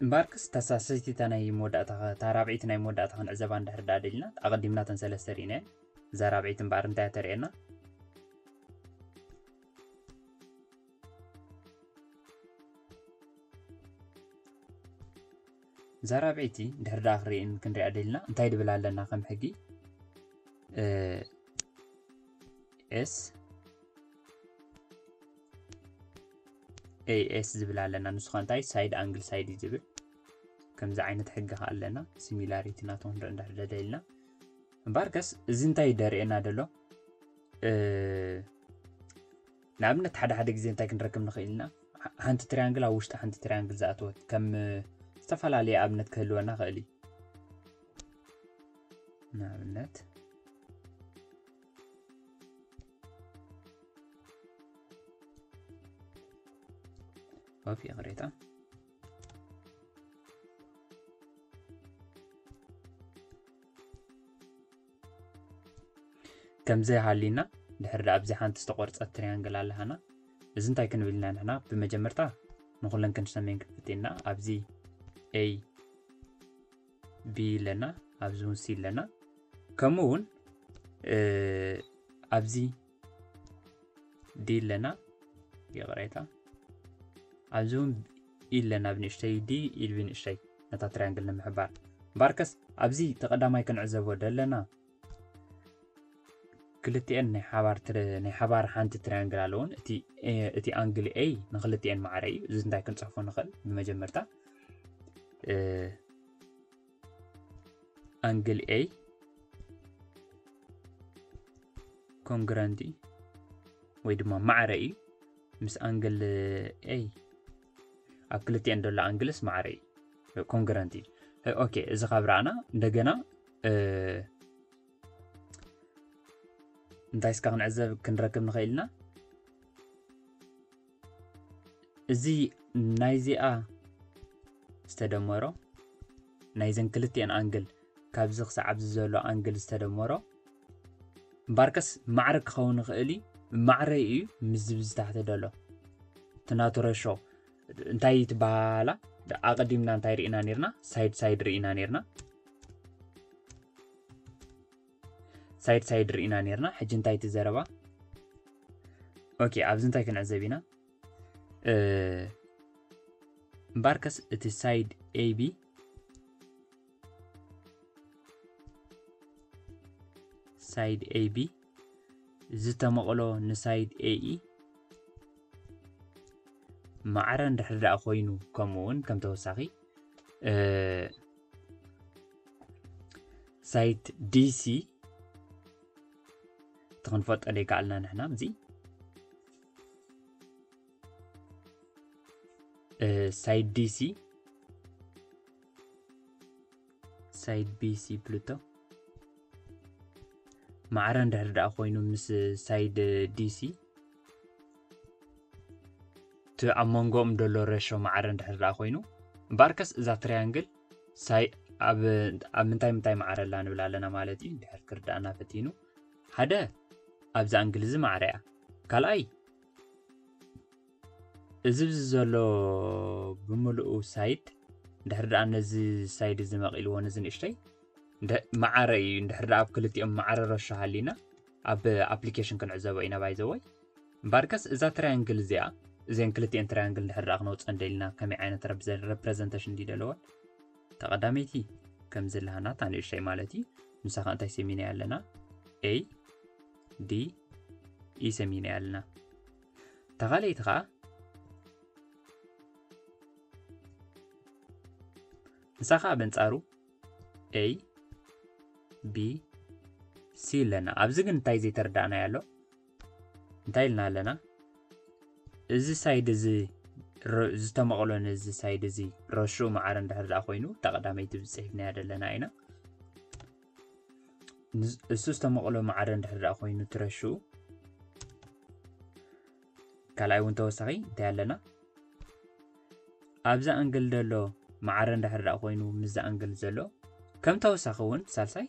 እምበኣርከስ ተሳሰይቲ እታ ናይ መወዳእታ እታ ራብዒቲ ናይ መወዳእታ ክንዕዘባ እንድሕር ደኣ ደሊና ኣቐዲምና ተን ሰለስተ ርኢናየን። እዛ ራብዒቲ እምበኣር እንታይ እያ ተርእየና? እዛ ራብዒቲ እንድሕር ደኣ ክርእን ክንሪኣ ደሊና እንታይ ድብል ኣለና ከም ሕጊ S A S ዝብል ኣለና። ንሱ ኸ እንታይ side angle side እዩ ዝብል። ከምዚ ዓይነት ሕጊ ኸ ኣለና። Similarity ናቶም ክንርኢ እንድሕር ደሊና እምበኣርከስ እዚ እንታይ ደርእየና ደሎ? ንኣብነት ሓደ ሓደ ግዜ እንታይ ክንረክብ ንኽእል ኢና? ሓንቲ ትሪያንግል ኣብ ውሽጢ ሓንቲ ትሪያንግል ዝኣተወት ከም ዝተፈላለየ ኣብነት ክህልወና ክእል እዩ። ንኣብነት ኦፍ ይቕሬታ ከምዚ ሃሊና ድሕር ዳ ኣብዚ ሓንቲ ዝተቆርፀት ትሪያንግል ኣለሃና። እዚ እንታይ ክንብል ኢና ንሕና? ብመጀመርታ ንኩለን ክንሰመየን ክንፍትና ኣብዚ A B ኣለና፣ ኣብዚ እውን C ኣለና። ከምኡ እውን ኣብዚ D ኣለና፣ ይቕሬታ ኣብዚ እውን E ኣለና ብንእሽተይ፣ D E ብንእሽተይ ነታ ትሪያንግል ንምሕባር። እምበኣርከስ ኣብዚ ተቐዳማይ ክንዕዘቦ ደለና ክልቲኤን ናይ ሓባር ናይ ሓባር ሓንቲ ትሪያንግል ኣለውን። እቲ እቲ ኣንግል A ንክልቲኤን ማዕረ እዩ። እዚ እንታይ ክንፅሕፎ ንኽእል? ብመጀመርታ ኣንግል A ኮንግረንት ወይ ድማ ማዕረ እዩ ምስ ኣንግል A ኣብ ክልቲኤን ዘሎ ኣንግልስ ማዕረ እዩ፣ ኮንግረንት እዩ። ኦኬ፣ እዚ ካብ ረኣና እንደገና እንታይ እስካ ክንዕዘብ ክንረክብ ንኽእል ኢና? እዚ ናይዚኣ ዝተደመሮ ናይዘን ክልቲኤን ኣንግል ካብዚ ክሳዕ ኣብዚ ዘሎ ኣንግል ዝተደመሮ እምበኣርከስ ማዕረ ክኸውን ይኽእል እዩ። ማዕረ እዩ ምስ ዝብዚ ታሕቲ ደሎ እቲ ናቱ ረሾ እንታይ ትበሃላ ኣቐዲምና እንታይ ርኢና ነርና? ሳይድ ሳይድ ርኢና ነርና። ሳይድ ሳይድ ርኢና ነርና። ሕጂ እንታይ እቲ ዘረባ? ኦኬ፣ ኣብዚ እንታይ ክንዕዘብ ኢና? እምበኣርከስ እቲ ሳይድ A B ሳይድ A B ዝተመቕሎ ንሳይድ A E ማዕረ እንድሕር ደኣ ኮይኑ ከምኡ እውን ከም ተወሳኺ ሳይድ D C እቲ ክንፈልጦ ዘይከኣልና ንሕና እዚ ሳይድ D C ሳይድ B C ፕሉቶ ማዕረ እንድሕር ደኣ ኮይኑ ምስ ሳይድ D C እቲ ኣብ መንጎኦም ዘሎ ረሾ ማዕረ እንድሕር ደኣ ኮይኑ እምበኣርከስ እዛ ትሪያንግል ኣብ ምንታይ ምንታይ ማዕረ ኣላ ንብል ኣለና ማለት እዩ። እንድሕር ክርዳእና ፈቲኑ ሓደ ኣብዚ ኣንግል እዚ ማዕረ እያ። ካልኣይ እዚ ብዚ ዘሎ ብምልኡ ሳይድ እንድሕር ደኣ ነዚ ሳይድ እዚ መቒልዎ ነዚ ንእሽተይ ማዕረ እዩ። እንድሕር ደኣ ኣብ ክልቲኦም ማዕረ ረሾ ሃሊና ኣብ ኣፕሊኬሽን ክንዕዘቦ ኢና ባይዘወይ። እምበኣርከስ እዛ ትራያንግል እዚኣ እዘን ክልቲኤን ትራያንግል እንድሕር ደኣ ክነውፀን ደሊና ከመይ ዓይነት ረፕረዘንቴሽን እንዲ ደለወን? ተቐዳመይቲ ከምዚ ኣለሃና እታ ንእሽተይ ማለት እዩ። ንሳ ከዓ እንታይ ሰሚናያ ኣለና? A D E ሰሚናያ ኣለና። ተኻለይቲ ከዓ ንሳ ከዓ በንፃሩ A B C ኣለና። ኣብዚ ግን እንታይ ዘይተረዳእናዮ ኣሎ? እንታይ ኢልና ኣለና? እዚ ሳይድ እዚ ዝተመቕሎ ነዚ ሳይድ እዚ ረሹ ማዕረ እንድሕር ደኣ ኮይኑ እታ ቀዳመይቲ ዝፅሒፍናያ ዘለና ኢና። እሱ ዝተመቕሎ ማዕረ እንድሕር ደኣ ኮይኑ ትረሹ ካልኣይ እውን ተወሳኺ እንታይ ኣለና? ኣብዚ ኣንግል ዘሎ ማዕረ እንድሕር ደኣ ኮይኑ ምስዚ ኣንግል ዘሎ ከም ተወሳኺ እውን ሳልሳይ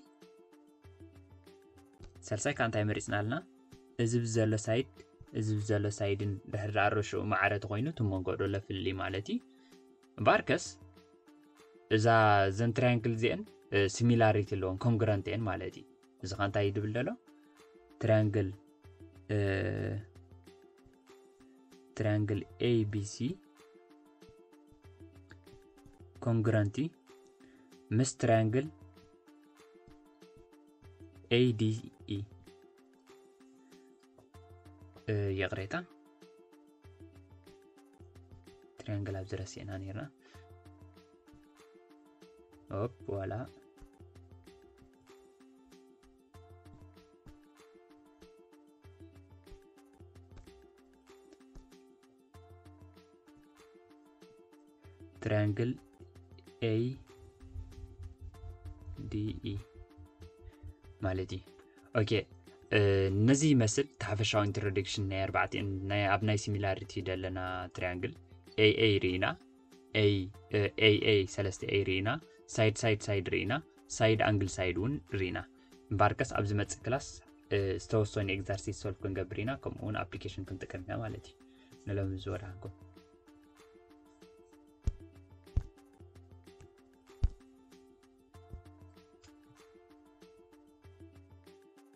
ሳልሳይ ከዓ እንታይ መሪፅና ኣለና? እዚ ብዘሎ side እዚ ብዘሎ side ን ድሕር ዳኣ ርሽኡ ማዕረ ተኮይኑ እቲ መንጎ ዶ ለፍሊ ማለት እዩ። እምበኣርከስ እዛ ዘን triangle እዚአን similarity ኣለዎን congruent እየን ማለት እዩ። እዚ ከዓ እንታይ ድብል ደሎ? Triangle triangle A B C congruent ምስ triangle A D E ይቕሬታ። Triangle ኣብዚ ረሲዕና ነርና። ኦፕ ዋላ triangle A D E ማለት እዩ። ኦኬ፣ ነዚ ይመስል እቲ ሓፈሻዊ introduction ናይ ኣርባዕቲኤን ኣብ ናይ similarity ዘለና triangle። A A ርኢና፣ A A ሰለስተ A ርኢና፣ side side side ርኢና፣ side angle side እውን ርኢና። እምበኣርከስ ኣብ ዝመጽእ class ዝተወሰኑ exercise solve ክንገብር ኢና፣ ከምኡ እውን application ክንጥቀም ኢና ማለት እዩ። ንሎሚ ዝወዳንኩም